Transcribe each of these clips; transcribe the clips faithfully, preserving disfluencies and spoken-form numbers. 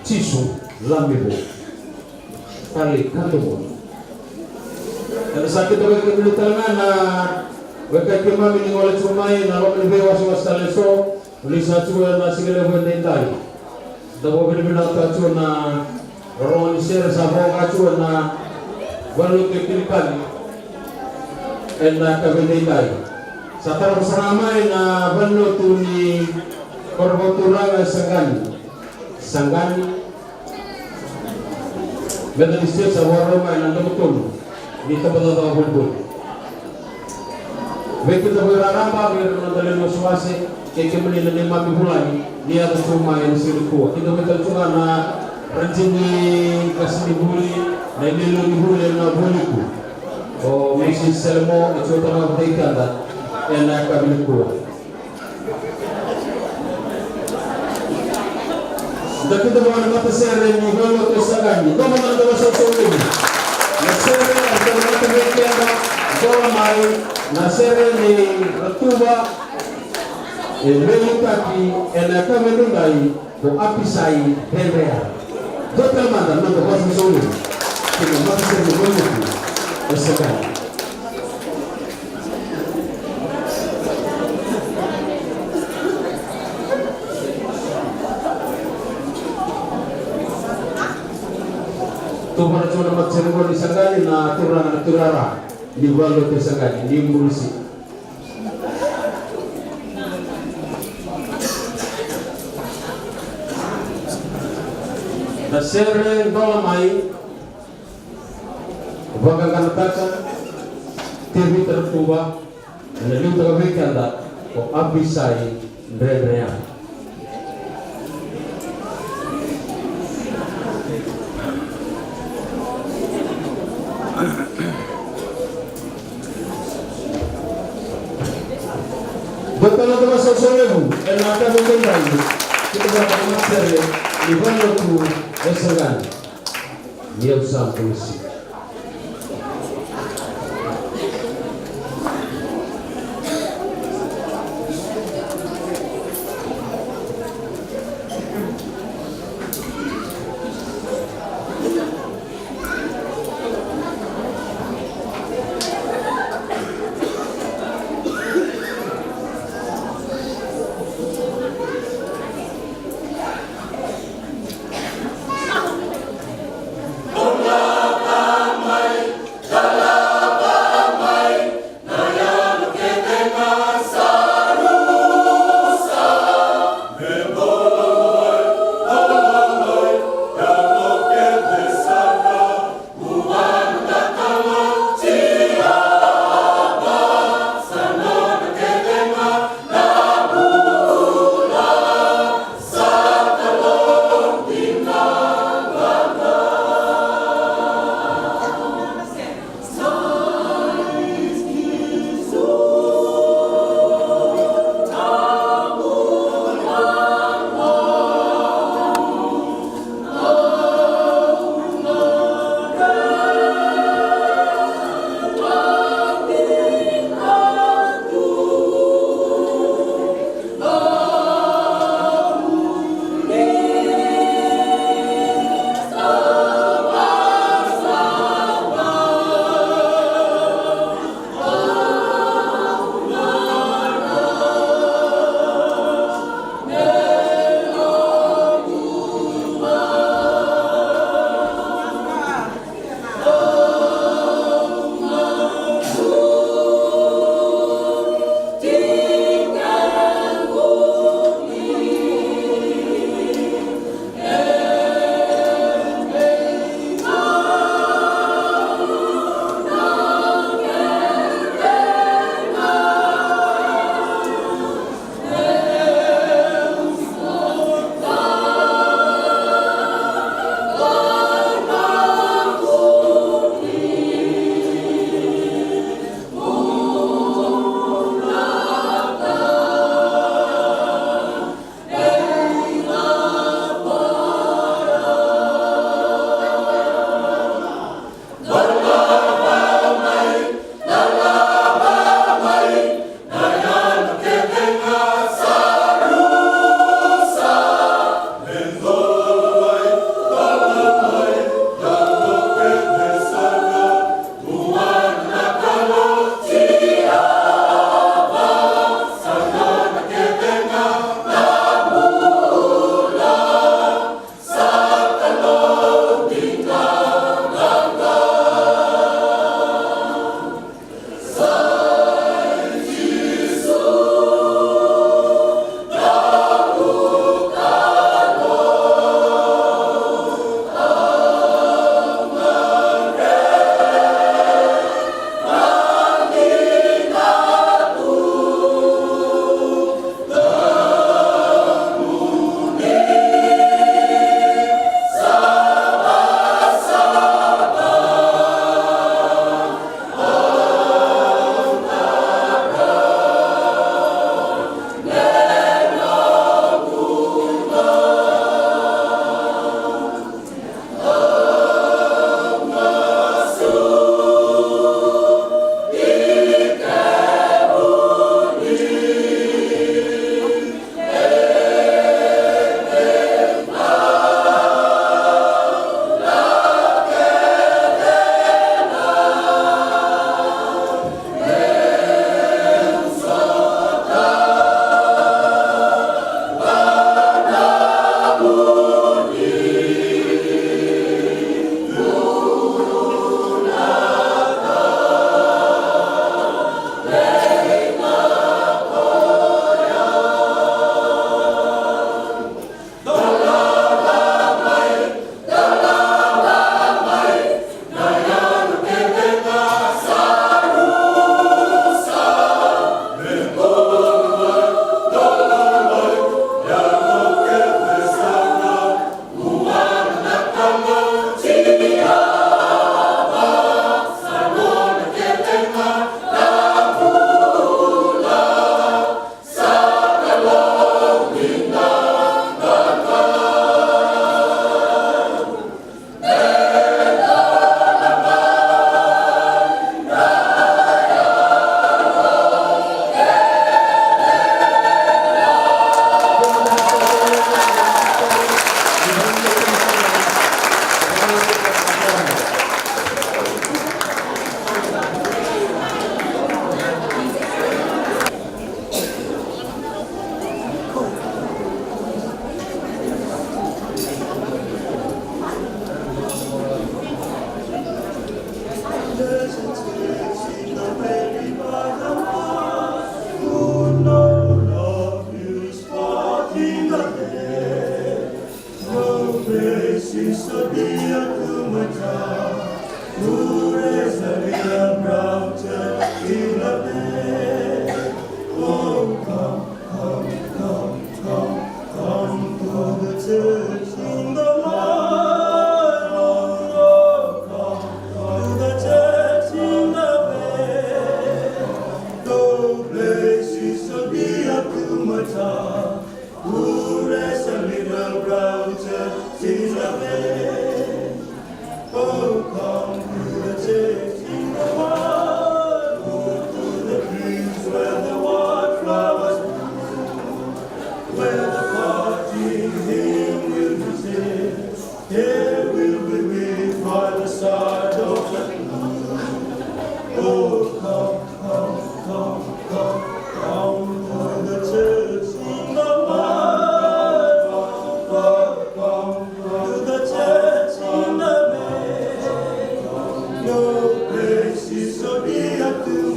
Jisu Lami vou. Tale ka domo. Eda sa kidavaki kemuni tale ga na weka i keimami ni gole tiko mai na loma ni veiwasewase tale eso. Ni sa tiko ena siga levu edaidai. Da vakavinavinakataka tiko na rorogo ni sere sa voka tiko ena valenilotu e Kilikali ena yakavi edaidai. Sa tarava sara ga mai na valenilotu ni koro vakaturaga e Saqani. Saqani. Methodist Church sa vakarau mai na domo tolu ni tabacakacaka volivoli. Vei keda vei raraba, vei ira na noda lewe ni wasewase, kei kemuni na neimami vulagi ni yaco tu mai ena siga nikua. Keda vei tale tu ga na radini qasenivuli, na iliuliu ni vuli ena Vualiku. O Misisi Selemo e tiko tale ga vata kei keda ena yakavi nikua. Da kidavaka na matasere ni valenilotu e Saqani. Domo na da vasau sau levu. Na sere e sa na mata vei keda, dola mai, na sere ni Ratuva, e veiliutaki ena yakavi edaidai, ko Apisai Dredrea. Dua tale mada na noda vasau sau levu ki na matasere ni valenilotu e Saqani. Tuvana tiko na matasere qo ni Saqani na turaga na tuirara ni valenilotu e Saqani ni Burusi. Na sere dola mai. Vaqaqanataka Tevita Ratuva, ena liutaka vei keda ko Apisai Dredrea. Baleta na noda vasau sau levu ena yakavi edaidai, keda vata na matasere ni valenilotu e Saqani. Ni au sa polisi.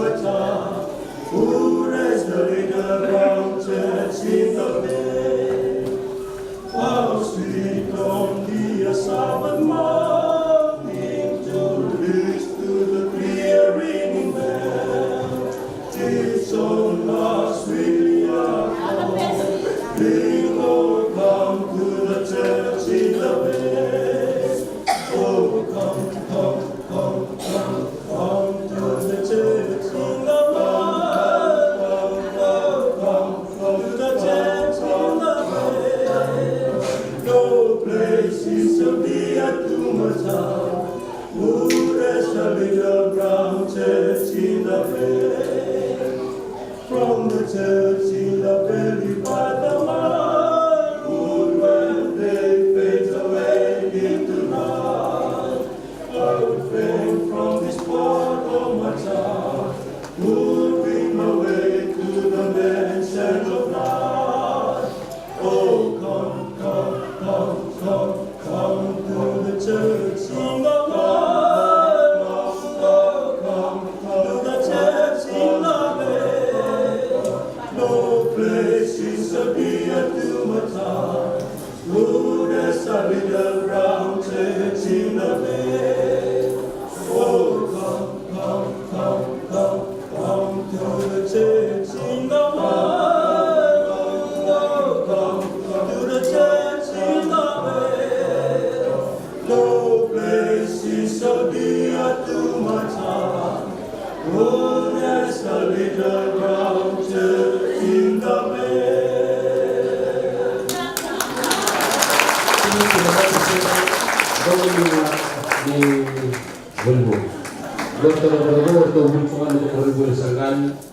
Who raised the little brown church in the bay? How sweet on the Sabbath morning to listen to the clear ringing bell. It's on us we are called. Bring all come to the church in the bay. Oh, come, come, come, come, come to the church in the bay. Come, come, come, come to the church in the bay. No place is so dear to my heart. Who rests a little brown church in the bay. From the church in the valley by the mile, would when they fade away into night. I would faint from this part of my town, would win my way to the mansion of light. Oh, come, come, come, come, come to the church in the night. Oh, come, come, come to the church in the night. No place is so dear to my heart. Good as a little brown church in the bay. Oh, come, come, come, come, come to the church in the bay. Oh, come, come to the church in the bay. No place is so dear to my heart. Good as a little brown church in the bay. Ni volivoli. Lo tara volivoli, lo tara volivoli sa gani.